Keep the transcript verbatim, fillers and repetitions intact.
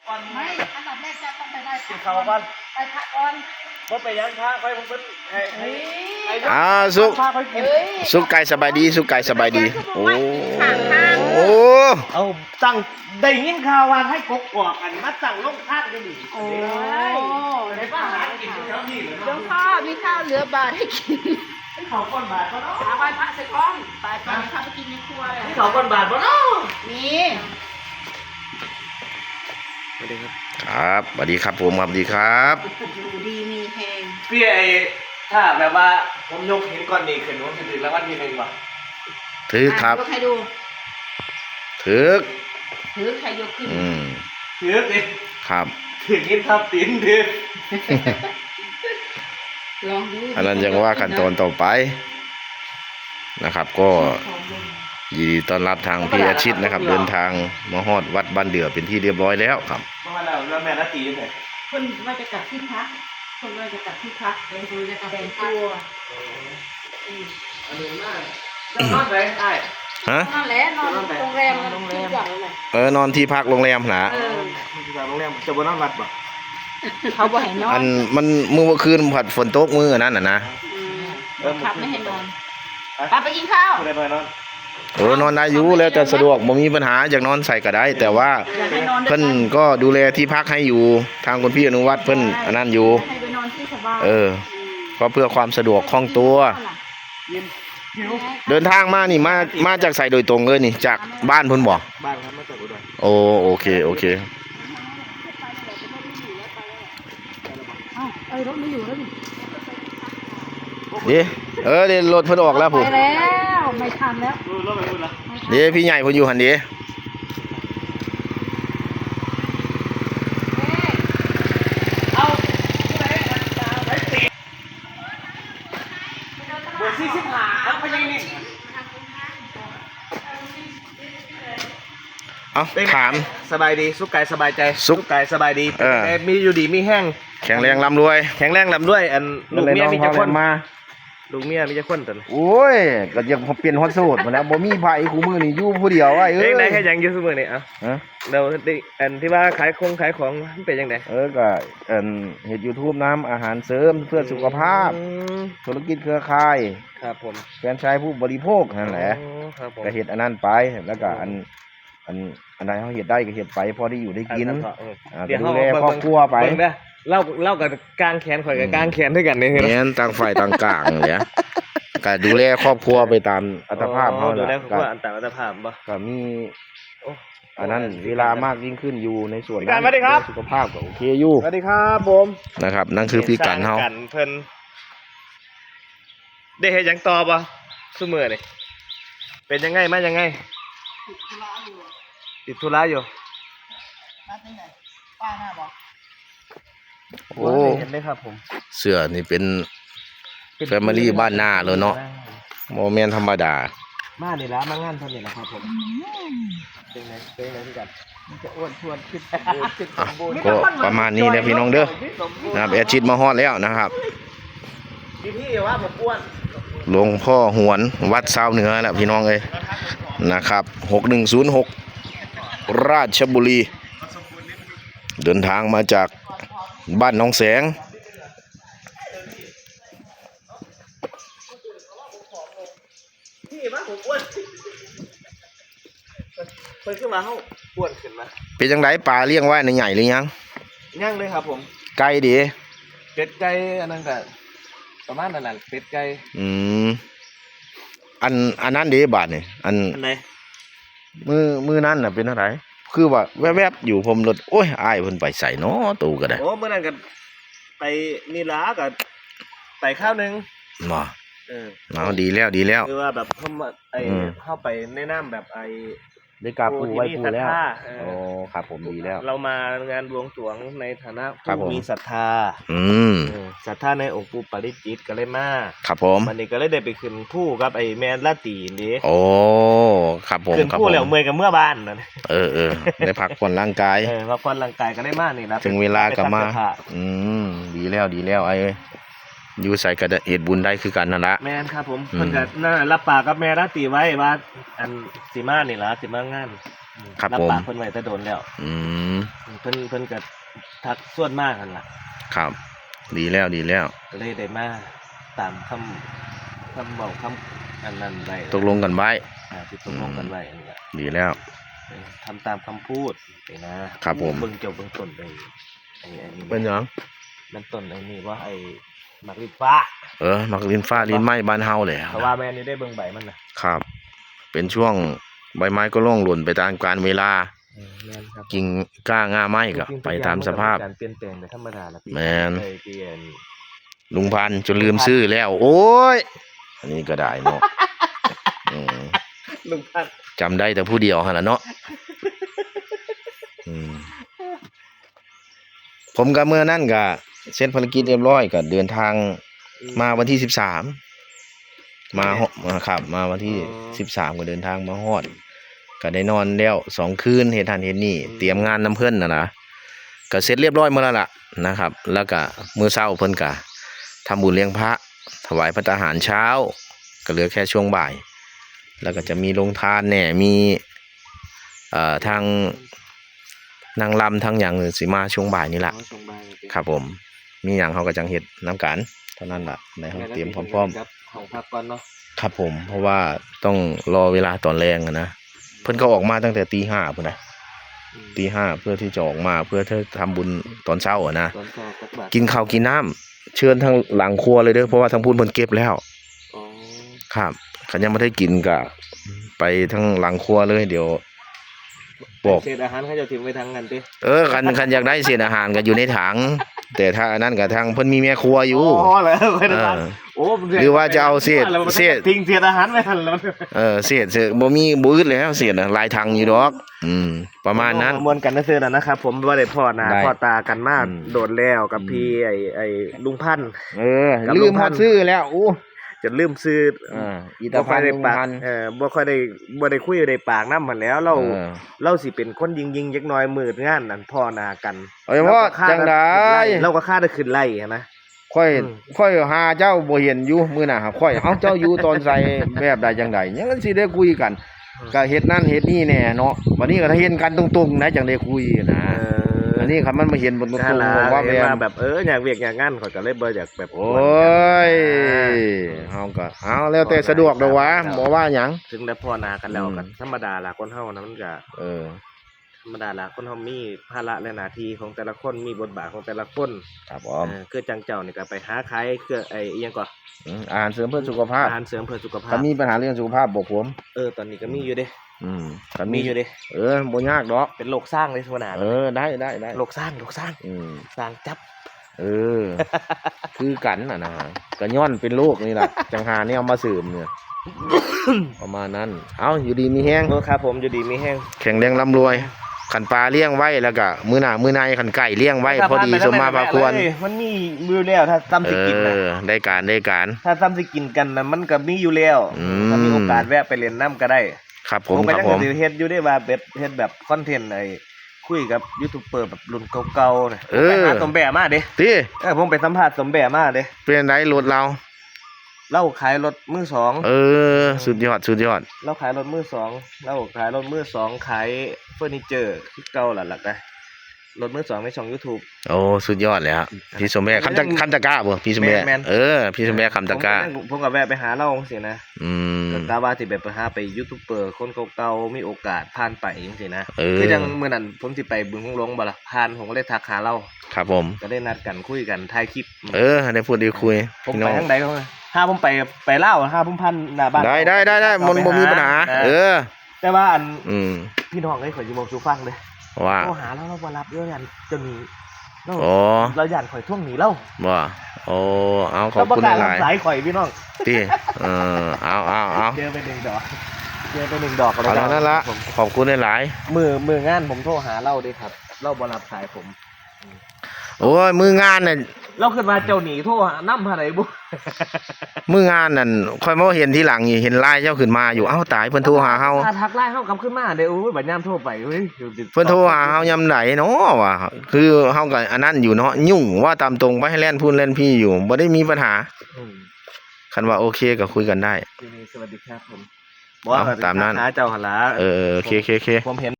ก่อน ไม่ อันดับแรกเจ้าต้องไปไหว้พระ กินข้าวก่อน ไหว้พระก่อน บ่ไปยังพระไปผมเป็นให้ให้ให้ อ่าสุก พระไปกิน เฮ้ย สุกไก่สบายดี สุกไก่สบายดี โอ้ ข้างทาง โอ้ เอาตั้งได้ยินข่าวว่าให้กกอกอันมาตั้งโรงทานอยู่นี่ โอ้ ได้มาหากินอยู่แถวนี้เหรอ หลวงพ่อมีข้าวเหลือบาทให้กิน ให้เขาก้อนบาทก็เนาะ หาไหว้พระใส่กล้องไปไปมีข้าวไปกินในครัวเลย ให้เขาก้อนบาทก็เนาะ นี่ ครับสวัสดีครับผมครับสวัสดีครับ อยู่ดีมีแฮง พี่ไอ้ถ้าแบบว่าผมยกหินก้อนนี้ขึ้นผมจะถือรางวัลที่หนึ่งป่ะ ถือครับ ยกให้ดู ถือ ถือใครยกขึ้น อืม ถือสิ ครับ ถือหินทับตีนถือ ลองดู อันนั้นยังว่าขั้นตอนต่อไปนะครับ ก็ยินดีต้อนรับทางพี่อาชิตนะครับ เดินทางมาฮอดวัดบ้านเดือเป็นที่เรียบร้อยแล้วครับ เพราะว่าเราเราแม่นาตีเลย คนว่าจะกลับที่พัก คนว่าจะกลับที่พักเป็นคนจะกลับแต่งตัว อันนี้มากแล้วนอนไหนไอ้ ฮะ นั่นแหละนอนโรงแรมนั่นที่เก่านั่นแหละ เออนอนที่พักโรงแรมนะ เออ โรงแรมจะบ่นอนวัดป่ะ เขาบ่ให้นอน อันมันมื้อเมื่อคืนผัดฝนตกมื้อนั้นน่ะนะ อืมบังคับไม่ให้นอนไปไปกินข้าว ผู้ใดมานอน เออนอนได้อยู่แล้วแต่สะดวกบ่มีปัญหาอยากนอนใส่ก็ได้ แต่ว่า อยากให้นอนด้ว เพิ่ ย น กัน ก็ดูแลที่พักให้อยู่ ทางคุณพี่อนุวัฒน์เพิ่นอันนั้นอยู่ ให้ไปนอนที่สบาย เออ ก็เพื่อความสะดวกคล่องตัว ยินหิว เดินทางมานี่มามาจากไสโดยตรงเลยนี่จากบ้านเพิ่นบ่ บ้านครับมาจากอุดร โอ้โอเคโอเค เอ้าเอ้ยรถไม่อยู่แล้วนี่ เด้เออเด้รถเพิ่นออกแล้ว ไป ผู้ แล้วไม่ทันแล้ว เออรถไปพุ่นละ เด้พี่ใหญ่เพิ่นอยู่หั่นเด้ เอาผู้ใดอันตาไปตีเบอร์สี่สิบห้าครับพญานิน เอ้า เป็นไง ถาม สบายดีสุขกายสบายใจ สุข กายสบายดี เออ เป็นไงมีอยู่ดีมีแฮง แข็งแรงร่ำรวย แข็งแรงร่ำรวยอันลูกเมียมีจักคน มา ลูกเมียมีจักคนตอนนี้ โอ้ยก็ยังเปลี่ยนฮอดโสดมาแล้วบ่มีไผคู่มื้อนี้อยู่ผู้เดียวไอ้เอ้ เฮ็ดได ย เฮ็ดหยังอยู่ซุมื้อนี้เอ้า ฮะ เราได้อันที่ว่าขายคงขายของมันเป็นจังได เออก็เอิ่นเฮ็ด YouTube นำอาหารเสริมเพื่อสุขภาพ อืม ธุรกิจเครือข่าย ครับผม แฟรนไชส์ผู้บริโภคนั่นแหละ โอ้ครับผม ก็เฮ็ดอันนั้นไป แล้วก็อันอันอันใดเฮาเฮ็ดได้ก็เฮ็ดไปพอได้อยู่ได้กิน อันนั้นเถาะเออ อ่า เดี๋ยว ก็ดูแล เฮา ครอบครัวไป เบิ่งเด้อเล่าเล่ากับกางแขนข่อยกับ อืม กางแขนด้วยกันนี่ แม่นต่างฝ่ายต่างกลางเนี่ยก็ดูแลครอบครัวไปตามอัตภาพเฮา ดูแล ล่ะ ครอบครัวอันตามอัตภาพบ่ ก็มี โอ้ อันนั้น โอ้ เวลามากยิ่งขึ้นอยู่ในส่วน พี่กันสวัสดีครับ สุขภาพก็โอเคอยู่ สวัสดีครับผม นะครับ นั่นคือพี่กันเฮา กันเพิ่นได้เฮ็ดหยังต่อบ่ซุมื้อนี่เป็นยังไงมายังไง ติดธุระอยู่ ติดธุระอยู่ มาที่ไหนป้าหน้าบอก โอ้ เห็นเลยครับผม เสื้อนี่เป็น Family บ้านนาเลยเนาะ บ่แม่นธรรมดา มานี่ละมางานเท่านี้ละครับผมเป็นไงเป็นไงพี่กันมันจะอ้วนทวนขึ้นขึ้นสมบูรณ์ ก็ประมาณนี้นะพี่น้องเด้อ นะครับ แอดชิดมาฮอดแล้วนะครับ พี่พี่ว่าผมอ้วน หลวงพ่อหวนวัดซาวเหนือแล้วพี่น้องเอ้ยนะครับ หกหนึ่งศูนย์หก ราชบุรี เดินทางมาจากบ้านหนองแสง พี่ว่าผมอ้วนเพิ่นขึ้นมาเฮาอ้วนขึ้นมา เป็นจังไดปลาเลี้ยงไว้ในใหญ่หรือยัง ยังเลยครับผม ไก่ดี เป็ดไก่อันนั้นก็ประมาณนั้นแหละเป็ดไก่ อืม อันอันนั้นเด้บาดนี่อัน อันไหน มื้อมื้อนั้นน่ะเป็นเท่าไหร่คือว่าแวบๆอยู่ผมรถโอ้ยอ้ายเพิ่นไปใส่เนาะตูก็ได้ โอ้เมื่อนั้นก็ไปนี่ละก็ไปคราวหนึ่ง เนาะ เออ เอาดีแล้วดีแล้ว คือว่าแบบเข้ามาไอ้ อืม เข้าไปแนะนำแบบไอ้ ได้กราบปู่ไหว้ปู่แล้ว ผู้ที่มีศรัทธาเออ โอ้ครับผมดีแล้ว เรามางานบวงสรวงในฐานะ ครับผม ผู้มีศรัทธา อืม เออศรัทธาในองค์ปู่ปาริจิตก็เลยมา ครับผม วันนี้ก็เลยได้ไปขึ้นคู่กับไอ้แม่ราตรีนี่ โอ้ครับผม ขึ้น ครับ คู่ ผม แล้วเมื่อยกับเมื่อบ้านนั่น เออเออได้พักผ่อนร่างกาย เออพักผ่อนร่างกายก็ได้มานี่นะ ถึงเวลาก็มา ไปสักการะ อืมดีแล้วดีแล้วไอ้เอ้ยอยู่ใส่ก็ได้เฮ็ดบุญได้คือกันนั่นละ แม่นครับผม อืม เพิ่นก็นั่นน่ะรับปากกับแม่ราตรีไว้ว่า อันสิมานี่ล่ะสิมางาน ครับ รับ ผม ปากเพิ่นไว้แต่โดนแล้ว อืม อื เพิ่น เพิ่นก็ทักชวนมาหั่นล่ะ ครับ ดีแล้ว ดีแล้ว ก็เลยได้มาตามคำ คำเว้า คำอันนั้นไว้ ตกลงกันไว้ อ่า ที่ตกลงกันไว้นั่นล่ะ อืม ดีแล้ว เออ ทำตามคำพูดนี่นะ ครับผม เบิ่งเจ้าเบิ่งต้นไอ้ ไอ้ ไอ้นี่ เป็นหยัง มันต้นไอ้นี่บ่ ไอ้หมากลิ้นฟ้า เออ หมากลิ้นฟ้า เห็นบ่ ลิ้นไม้บ้านเฮาเลย เพราะว่าแม่นอยู่ได้เบิ่งใบมันน่ะ ครับ เป็นช่วงใบไม้ก็ร่วงหล่นไปตามกาลเวลา เออ แม่นครับ กิ่งก้าง่าไม้ก็ ทุกสิ่งทุกอย่าง ไปตามสภาพ มันก็มีการเปลี่ยนแปลงเป็นธรรมดาล่ะ แม่น ไอ้ที่อัน ลุงพันธุ์จนลืมชื่อแล้ว โอ้ย อันนี้ก็ได้เนาะ อืม ลุงพันธุ์ จำได้แต่ผู้เดียวหั่นล่ะเนาะ อืม ผมก็เมื่อนั้นก็เสร็จภารกิจเรียบร้อยก็เดินทาง อืม มาวันที่สิบสาม มา มาฮอด มาครับ มาวันที่ อ๋อ สิบสามก็เดินทางมาฮอด ก็ได้นอนแล้วสองคืน เฮ็ดหั่นเฮ็ดนี่ อืม เตรียมงานนำเพิ่นน่ะนะ ก็เสร็จเรียบร้อยหมดแล้วล่ะนะครับ แล้วก็มื้อเช้าเพิ่นก็ทำบุญเลี้ยงพระ ถวายภัตตาหารเช้า ก็เหลือแค่ช่วงบ่าย แล้วก็จะมีโรงทานแหน่ มี เอ่อ ทางนางรำทางหยังสิมาช่วงบ่ายนี่ล่ะ อ๋อ ช่วงบ่าย โอเค ครับผม มีหยังเฮาก็จั่งเฮ็ดนำกัน เท่านั้นล่ะ ได้เฮาเตรียมพร้อมๆ แม่นแล้ว สิขึ้นกับห้องพักก่อนเนาะ ครับผม เพราะว่าต้องรอเวลาตอนแลงอะนะ เพิ่นก็ออกมาตั้งแต่ตีห้าพุ้นนะ อืม ตีห้าเพื่อที่จะออกมา เพื่อที่ทำบุญตอนเช้าอะนะ ตอนเช้าตักบาตร กินข้าวกินน้ำ เชิญทางหลังครัวเลยเด้อ เพราะว่าทางพุ้นเพิ่นเก็บแล้ว อ๋อ ครับ คันยังบ่ได้กินก็ไปทางหลังครัวเลย เดี๋ยวบอก เศษอาหารเขาเจ้าถิ่มไว้ทางนั้นติ เออ คัน คันอยากได้เศษอาหารก็อยู่ในถัง แต่ถ้าอันนั้นก็ทางเพิ่นมีแม่ครัวอยู่ อ๋อ เหรอ เพิ่นว่า เออ โอ้ หรือว่าจะเอาเศษ แล้วมันก็ เศษ ทิ้งเศษอาหารไว้หั่นแล้ว เออ เศษ เศษ บ่มี บ่อึดแล้ว เศษน่ะ หลายถังอยู่ดอก อืม ประมาณนั้น ม่วนกันซื่อๆ นะครับ ผมบ่ได้พ้อหน้า ได้ พ้อตากันมา อืม โดนแล้วกับ อืม พี่ไอ้ ไอ้ลุงพันธุ์ เออ กับ ลืม ลุงพันธุ์ ฮอดชื่อแล้ว โอ้ จนลืมชื่อ เออ อีตาพันธุ์ บ่ค่อยได้ปาก ลุงพันธุ์ เออ บ่ค่อยได้ บ่ได้คุยได้ปากนำหั่นแหล้ว ลาว เออ ลาวสิเป็นคนยิงๆ จักหน่อย มื้องานนั่นพ้อหน้ากัน เอ้ย ลาวก็คาด ว่าจั่งใด ลาวก็คาดได้ขึ้นไล่หั้นนะ ข้อย อืม ข้อยหาเจ้าบ่เห็นอยู่มื้อน่ะ ข้อย เอ้า เจ้าอยู่ตอนใส แบบใดจั่งใด ยังสิได้คุยกัน อืม ก็เฮ็ดนั่นเฮ็ดนี่แหน่เนาะ บัดนี้ก็เห็นกันตรงๆ นะ จั่งได้คุยนะ เออ อันนี้คันมันมาเห็นบนตรงๆ นั่นล่ะ บอกว่า เห็นว่า แม่น แบบ เออ อยากเวียกอยากงาน ข้อยก็เลยบ่อยากแบบ โอ้ย กวนกัน อ่า เฮาก็ เอา แล้วแต่สะดวกดอกวะ ขอลา บ่ว่าหยัง ถึงได้พ้อหน้ากันแล้ว อืม ก็ธรรมดาล่ะ คนเฮานะมันก็ เออ ธรรมดาล่ะ คนเฮามีภาระและหน้าที่ของแต่ละคน มีบทบาทของแต่ละคน ครับผม เออ คือจั่งเจ้านี่ก็ไปหาขายเครื่อง ไอ้ อิหยังก่อ อืม อาหารเสริมเพื่อสุขภาพ อาหารเสริมเพื่อสุขภาพ ถ้ามีปัญหาเรื่องสุขภาพบอกผม เออ ตอนนี้ก็มีอยู่เด้ อืม ก็มี มีอยู่เด้ เออ บ่ยากดอก เป็นโรคซางเลยหัวหน้า เออ ได้ ได้ ได้ โรคซาง โรคซาง อืม ซางจับ เออ คือกันน่ะนะ ก็ย้อนเป็นโรคนี่ล่ะ จั่งหาแนวมาเสริมเนี่ย ประมาณนั้น เอ้า อยู่ดีมีแฮง เออ ครับผม อยู่ดีมีแฮง แข็งแรงร่ำรวย คันปลาเลี้ยงไว้แล้วก็มื้อหน้ามื้อใน คันไก่เลี้ยงไว้ ถ้า พอดี ผ่านไป สมมาพาควร ทางนั้นแวะเลย มันมีอยู่แล้ว ถ้าซ้ำสิกินน่ะ เออ ได้การ ได้การ ถ้าซ้ำสิกินกันน่ะ มันก็มีอยู่แล้ว อืม ถ้ามีโอกาสแวะไปเล่นนำก็ได้ ครับผม ผมก็ยัง ครับผม สิเฮ็ดอยู่เด้ ว่าแบบ เฮ็ดแบบคอนเทนต์ ไอ้ คุยกับยูทูบเบอร์แบบรุ่นเก่าๆ น่ะ เออ ไปหาสมแบมาเด้ ติ เออ ผมไปสัมภาษณ์สมแบมาเด้ เป็นไงรถลาว ลาวขายรถมือสอง เออ สุดยอด สุดยอด ลาวขายรถมือสอง ลาวขายรถมือสอง ขายเฟอร์นิเจอร์คือเก่าล่ะ แล้วก็รถมือสองในช่องยูทูบ โอ้ สุดยอดเลยฮะ พี่สมแบ คำตะ คำตะกร้าบ่ พี่สมแบ แม่นๆ เออ พี่สมแบ คำตะกร้า ผมก็ยัง ผมก็แวะไปหาลาวจั่งซี้นะ อืม ก็กะว่าสิแบบไปหาไปยูทูบเบอร์คนเก่าๆ มีโอกาสผ่านไปจั่งซี้นะ เออ คือจั่งมื้อนั้นผมสิไปบึงโขงหลงบ่ล่ะ ผ่านผมก็เลยทักหาลาว ครับผม ก็ได้นัดกันคุยกันถ่ายคลิป เออ ได้พูดได้คุย ผม พี่น้อง ไปทางใดก็ ถ้าผมไป ไปลาว ถ้าผมผ่านหน้าบ้าน ได้ ได้ ได้ ได้ มันบ่มีปัญหา เออ เออ แต่ว่าอัน อืม พี่น้องเอ้ย ข้อยสิเว้าสู่ฟังเด้อ ว่า โทรหาลาว ลาวบ่รับ ลาวย้านเจ้าหนี้ ลาว อ๋อ ลาวย้านข้อยทวงหนี้ลาว บ่ โอ้ เอา ขอบคุณหลายๆ ลาวบ่กล้ารับสายข้อยพี่น้อง ติ เออ เอา เอา เอา เจอไปหนึ่งดอก เจอไปหนึ่งดอก เอาเท่านั้นละ ครับผม ขอบคุณหลายๆ มื้อ มื้องานผมโทรหาลาวเด้ครับ ลาวบ่รับสายผม โอ้ย มื้องานน่ะ ลาวคิดว่าเจ้าหนี้โทรหานำหาใดบุ มื้องานนั่น ข้อยมาเห็นทีหลังนี่ เห็นไลน์เจ้าขึ้นมาอยู่ เอ้า ตาย เพิ่นโทรหาเฮา ถ้าทักไลน์เฮากลับคืนมาเด้อ โอ้ย บัดยามโทรไป เฮ้ย เพิ่นโทรหาเฮายามใดเนาะวะ คือเฮาก็อันนั้นอยู่เนาะ ยุ่ง ว่าตามตรง ไปแล่นพู้นแล่นพี้อยู่ บ่ได้มีปัญหา อืม คันว่าโอเคก็คุยกันได้ ทีนี้สวัสดีครับผม เอา บ่ ตามนั้น ทักหาเจ้าหั่นล่ะ เออ โอเค โอเค โอเค ผมเห็น